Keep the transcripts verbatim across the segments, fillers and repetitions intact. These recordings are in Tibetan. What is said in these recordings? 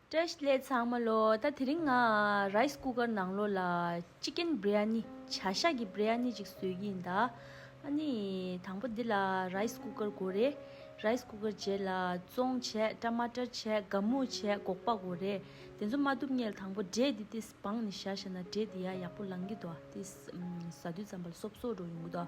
བཀྲ་ཤིས་བདེ་ལེགས་ཚང་མ་ལོ། ད་དེ་རིང་ང་རའི་སི་ཀུ་ཀར་ནང་ལོགས་ལ་ཅི་ཀེན་བི་རི་ཡ་ནི། བྱ་ཤ་གི་བི་རི་ཡ་ནི་ཅིག་བཟོས་ཀྱི་ཡིན་ད། ཨ་ནི་དང་པོ་འདི་ལ་རའི་སི་ཀུ་ཀར་དགོས་རེད། རའི་སི་ཀུ་ཀར་རྗེས་ལ་ཙོང་བྱས། ཊ་མ་ཊར་བྱས། སྒ་མུ་བྱས། སྒོག་པ་དགོས་རེད། དེ་ཚོ་མ་བཏུབ་སྔོན་ལ་དང་པོ་འབྲས་འདི་ཏིས་སྦངས་ནས་བཞག་བཞག་ན་འབྲས་འདི་ཡ་ཡག་པོ་ལང་གི་འདུག་ཏིས་ཟ་དུས་ཙམ་པ་ལ་སོབ་སོབ་འགྲོ་ཡོང་གི་འདུག་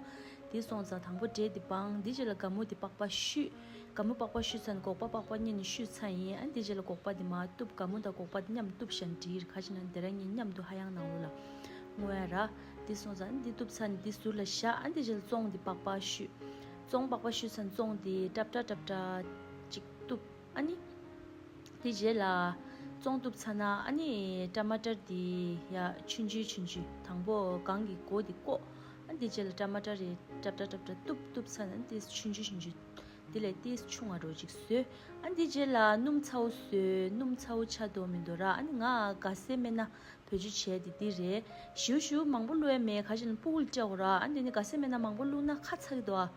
དེ་སོང་ཙང་དང་པོ་འབྲས་འདི་སྦངས། འདི་རྗེས་ལ་སྒ་མུ་འདི་པགས་པ་བཤུས། སྒ་མུ་པགས་པ་བཤུས་ཚར་ནས་སྒོག་པ་པགས་པ་གཉིས་ནས་བཤུས་ཚར་ཡིན། ཨ་འདི་རྗེས་ལ་སྒོག་པ་འདི་མར་གཏུབ། སྒ་མུ་དང་སྒོག་པ་འདི་མཉམ་གཏུབ་བཞག་ན་འགྲིག་གི་རེད། ག་ཅི་ན་དེ་རང་གཉིས་མཉམ་དུ་ཧ་ཡང་ནང་ལོགས་ལ་བརྔོ་ཡ་ར། འདི་སོང་ཙང་འདི་གཏུབ་ཚར་ནས་འདི་ཟུར་ལ་བཞག་ཨ་འདི་རྗེས་ལ་ཙོང་འདི་པགས་པ་བཤུས། ཙོང་པགས་པ་བཤུས་ཚར་ནས་ཙོང་འདི་ཏྲབ་ཏྲ་ཏྲབ་ཏྲ་ཅིག་གཏུབ། ཨ་ནི། དེ་རྗེས་ལ་ཙོང་གཏུབ་ཚར་ན་ཨ་ནི་ཊ་མ་ཊར་དེ་ཡ་ཆུང་ཆུང་ཆུང་ཆུང་དང་པོ་སྒང་གི་མགོ་དེ་བཀོག་ཨ་དེ་རྗེས་ལ་ཊ་མ་ཊར་རེ་ཏྲབ་ཏྲ་ཏྲབ་ཏྲ་གཏུབ། གཏུབ་ཚར་ན་ཨ་ནི་ཏིས་ཆུང་ཆུང་ཆུང་ཆུང་དེ་ལས་ཏིས་ཆུང་བ་འདྲ་ཅིག་བཟོས། ཨ་དེ་རྗེས་ལ་སྣུམ་ཚ་བོ་བཟོས། སྣུམ་ཚ་བོ་ཆགས་འདུག་མི་འདུག་ར། ཨ་ནི་ང་ག་སེ་སྨན་སྣ་བེད་སྤྱོད་བྱས་དེ་འདི་རེད། ཞེ་པོ་ཞེ་པོ་མང་པོ་བླུགས་ཡ་མེད། ག་ཅི་ན་སྤུ་གུ་ལ་སྤྲད་དགོས་ར། ཨ་དེ་ནི་ག་སེ་སྨན་སྣ་མང་པོ་བླུགས་ན་ཁ་ཚ་གི་འདུག་ཨ།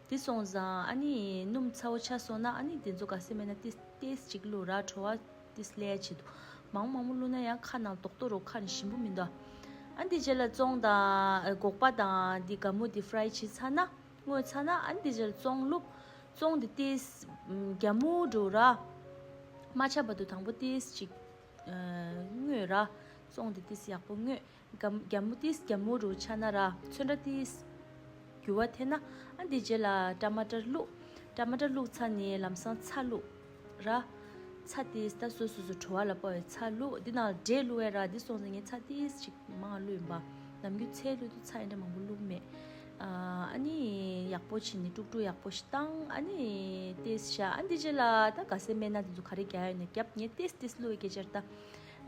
དེ་སོང་ཙང་ཨ་ནི་སྣུམ་ཚ་བོ་ཆགས་སོང་ན་ཨ་ནི་དེ་ཚོ་ག་སེ་སྨན་སྣ་ཏིས་ཏིས་ཅིག་བླུགས་ར། བྲོ་བ་ཏིས་སླེབས་ཡ་ཆེད་དུ། མང་མང་པོ་བླུགས་ན་ཡང་ཁ་ནང་རྡོག་རྡོག་རོ་ཁ་ནས་ཞིམ་པོ་མི་འདུག་ཨ་འདི་རྗེས་ལ་ཙོང་དང་སྒོག་པ་དང་འདི་སྒ་མུ་འདི་ཕ་རའི་བྱས་ཚར་ན། བརྔོས་ཚར་ན་ཨ་འདི་རྗེས་ལ་ཙོང་བླུགས། ཙོང་འདི་ཏིས་རྒྱ་མུ་འགྲོ་ར། མ་ཆགས་བར་དུ་དང་པོ་ཏིས་ཅིག་བརྔོས་ར། ཙོང་འདི་ཏིས་ཡག་པོ་བརྔོས། རྒྱ་རྒྱ་མུ་ཏིས་རྒྱ་མུ་རུ་ཆགས་ན་ར། ཚོན་ཁྲ་ཏིས་འགྱུར་བ་ཐེབས་ན་ཨ་འདི་རྗེས་ལ་ཊ་མ་ཊར་བླུགས། ཊ་མ་ཊར་བླུགས་ཚར་ནས་ལམ་སང་ཚྭ་བླུགས་ར། ཚྭ་ཏིས་ད་སོ་སོ་སོ་བྲོ་བ་ལ་དཔག་པའི་ཚྭ་བླུགས། འདི་ནང་ལ་འབྲས་བླུགས་ཡ་ར། འདི་སོང་ཙང་ངས་ཚྭ་ཏིས་ཅིག་མང་བླུགས་ཡིན་པ། ནམ་རྒྱུན་ཚྭ་བླུགས་དུས་ཚྭ་ཡ་འདྲ་མང་པོ་བླུགས་མེད། ཨ་ནི་ཡག་པོ་བྱས་ནས་དཀྲུག་དཀྲུག་ཡག་པོ་ཞིག་བཏང་། ཨ་ནི་ཏིས་བཞག་ཨ་འདི་རྗེས་ལ་ད་ག་སེ་སྨན་སྣ་འདི་ཚོ་ག་རེ་རྒྱག་ཡོད་ན་རྒྱབ། ངས་ཏིས་ཏིས་བླུགས་སྐད་ཆ་རེད་ད།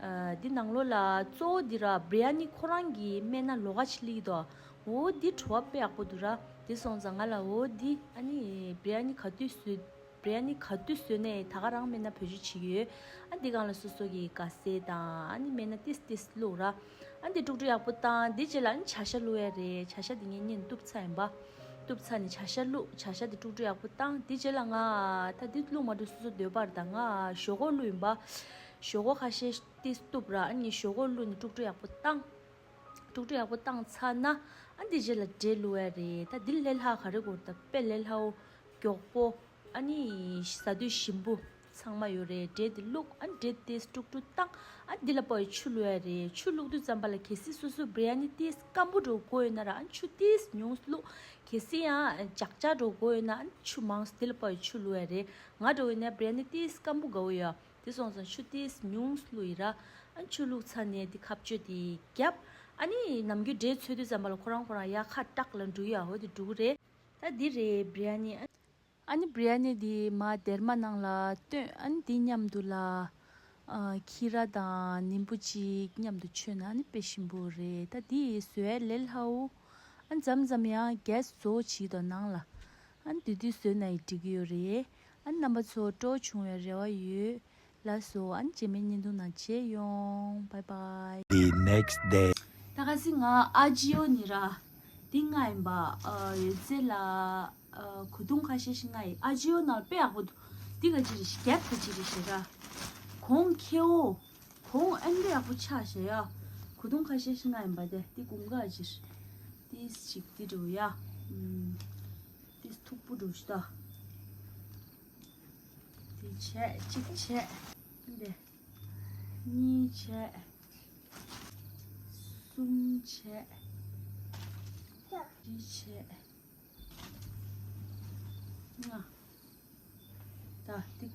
ཨ་འདི་ནང་ལོགས་ལ་གཙོ་བོ་འདི་ར་བི་རི་ཡ་ནི་ཁོ་རང་གི་སྨན་སྣ་ལོགས་ཀ་ཅིག་སླེབས་ཀྱི་འདུག་འོ་འདི་བྲོ་བ་དཔེ་ཡག་པོ་འདུག་ར། འདི་སོང་ཙང་ང་ལ་འོ་འདི་ཨ་ནི་བི་རི་ཡ་ནི་ག་དུས་བཟོས། བི་རི་ཡ་ནི་ག་དུས་བཟོས་ནའི་ད་ག་རང་སྨན་སྣ་བེད་སྤྱོད་བྱེད་ཀྱི་ཡོད། ཨ་འདི་སྒང་ལ་སོ་སོ་གི་ག་སེ་དང་ཨ་ནི་སྨན་སྣ་ཏིས་ཏིས་བླུགས་ར། ཨ་འདི་དཀྲུག་དཀྲུག་ཡག་པོ་བཏང་། འདི་རྗེས་ལ་ཨ་ནི་བྱ་ཤ་བླུགས་ཡ་རེད། བྱ་ཤ་འདི་ངས་སྔོན་གཏུབ་ཚར་ཡིན་པ། གཏུབ་ཚར་ནས་བྱ་ཤ་བླུགས། བྱ་ཤ་འདི་དཀྲུག་དཀྲུག་ཡག་པོ་བཏང་། འདི་རྗེས་ལ་ང་ད་འདི་བླུགས་མ་འགྲོ་སོ་སོ་འདོད་པ་རེད་ད། ང་ཞོག་ཁོག་བླུགས་ཡིན་པ། ཞོག་ཁོག་ཁ་ཤས་ཏིས་གཏུབ་ར། ཨ་ནི་ཞོག་ཁོག་བླུགས་ནས་དཀྲུག་དཀྲུག་ཡག་པོ་བཏང་། དཀྲུག་དཀྲུག་ཡག་པོ་བཏང་ཚར་ན་ཨ་འདི་རྗེས་ལ་འབྲས་བླུགས་ཡ་རེད། ད་འདི་ལས་སླ་ག་རེ་དགོས་རེད་ད། དཔེ་ལས་སླའོ། མགྱོགས་པོ། ཨ་ནི་ཟ་དུས་ཞིམ་པོ་ཚང་མ་ཡོད་རེད། འབྲས་འདི་བླུགས། ཨ་འབྲས་དེ་དཀྲུག་དཀྲུག་བཏང་། ཨ་འདི་ལ་དཔག་པའི་ཆུ་བླུགས་ཡ་རེད། ཆུ་བླུགས་དུས་ཙམ་པ་ལ་གལ་སྲིད་སོ་སོ་བི་རི་ཡ་ནི་ཏིས་སྐམ་པོ་འདྲ་དགོས་ཡོད་ན་ར་ཨ་ཆུ་ཏིས་ཉུང་བླུགས། གལ་སྲིད་ཡང་ལྕགས་ལྕགས་འདྲ་དགོས་ཡོད་ན་ཨ་ཆུ་མང་འདི་ལ་དཔག་པའི་ཆུ་བླུགས་ཡ་རེད། ང་འདྲ་ཡིན་ན་བི་རི་ཡ་ནི་ཏིས་སྐམ་པོ་དགའ་བོ་ཡོད། དེ་སོང་ཙང་ཆུ་ཏིས་ཉུང་བླུགས་ཡིན་ར། ཨ་ཆུ་བླུགས་ཚར་ནས་དེ་ཁ་གཅོད་དེ་བརྒྱབ། ཨ་ནི་ནམ་རྒྱུན་འབྲས་འཚོལ་དུས་ཙམ་པ་ལ་ཁོ་རང་ཁོ་རང་ཡ་ཁ་ཏག་ལ་འགྲོ་ཡ་འོ་དེ་འགྲོ་གི་རེད། ད་འདི་རེད་བི་རི་ཡ་ནི། ཨ་ནི་བི་རི་ཡ་ནི་འདི་མར་སྡེར་མ་ནང་ལ་བཏོན། ཨ་ནི་འདི་མཉམ་དུ་ལ་ཨ་ཁྱི་ར་དང་ནིམ་བུ་ཅིག་མཉམ་དུ་མཆོད་ན་ཨ་ནི་དཔེ་ཞིམ་པོ་རེད། ད་འདི་བཟོ་ཡ་ལས་སླའོ། ཨ་མཚམས་མཚམས་ཡང་གས་བཟོ་བྱེད་དོ་ནང་ལ། ཨ་ནི་དེ་དུས་བཟོས་ན་ཡི་འགྲིག་གི་ཡོད་རེད། ཨ་ནི་རྣམ་པ་ཚོ་སྤྲོ་བྱུང་བའི་རེ་བ་ཡོད། ལགས་སོ། ཨ་ནི་རྗེས་མའི་བརྙན་ཐུང་ནང་མཇལ་ཡོང་། Bye bye. The next day. ད་ག་སི་ང་ཨ་ཇི་ཡོ་ནི་ར། འདི་ང་ཡིན་པ། ཨ་ཡོད་ཚད་ལ་ཨ་གོས་ཐུང་ཁ་ཤས་ཤིག་ང་ཡི་ཨ་ཇི་ཡོ་ནང་དཔེ་ཡག་པོ་འདུག་འདི་ག་ཅི་རེད་ཤི་རྒྱབ་ག་ཅི་རེད་ཤི་ར། གོང་ཁེ་འོ། གོང་ཨན་དཔེ་ཡག་པོ་ཆགས་ཤི་ཡ། གོས་ཐུང་ཁ་ཤས་ཤིག་ང་ཡིན་པ་དེ་འདི་གོང་ག་ཅི་རེད། ཏིས་ཅིག་འདི་འགྲོ་ཡ། ཨུམ། ཏིས་མཐུག་པོ་འགྲོ་ཤི་ད། འདི་བྱས་གཅིག་བྱས། འདི། གཉིས་བྱས། གསུམ་བྱས། བཞི་བྱས། ལྔ། ད་འདི།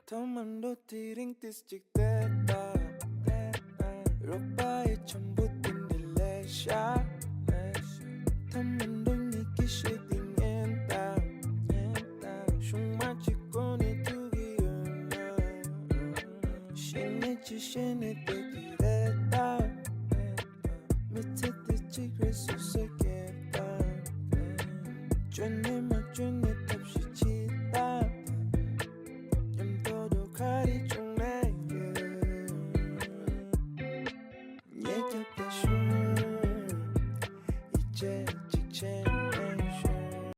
ཐོག་མར་འགྲོ་དེ་རིང་ཏིས་ཅིག་བལྟས་དང་། རོགས་པ་ཡི་འཆམ་པོ་དེ་འདྲ་ལས་ཤ། ཐོག་མར་འགྲོ་ངེད་ཀྱི་ཤེས་དེ་ཉན་དང་། ཤུང་མ་གཅིག་གོ་ནས་ཐུག་གི་ཡོད་ན། ཤེས་ནས་ཅི་ཤེས་ནས་བལྟས་ཀྱི་རེད་ད། མི་ཚེ་འདི་གཅིག་རེད་སུ་ཟེར་གྱི་དང་། བཅོས་ནས་མ་བཅོས་ནས་ཐབས་ཤེས་བྱེད་དང་། མཉམ་དུ་འགྲོ་ག་རེ་བྱུང་ན།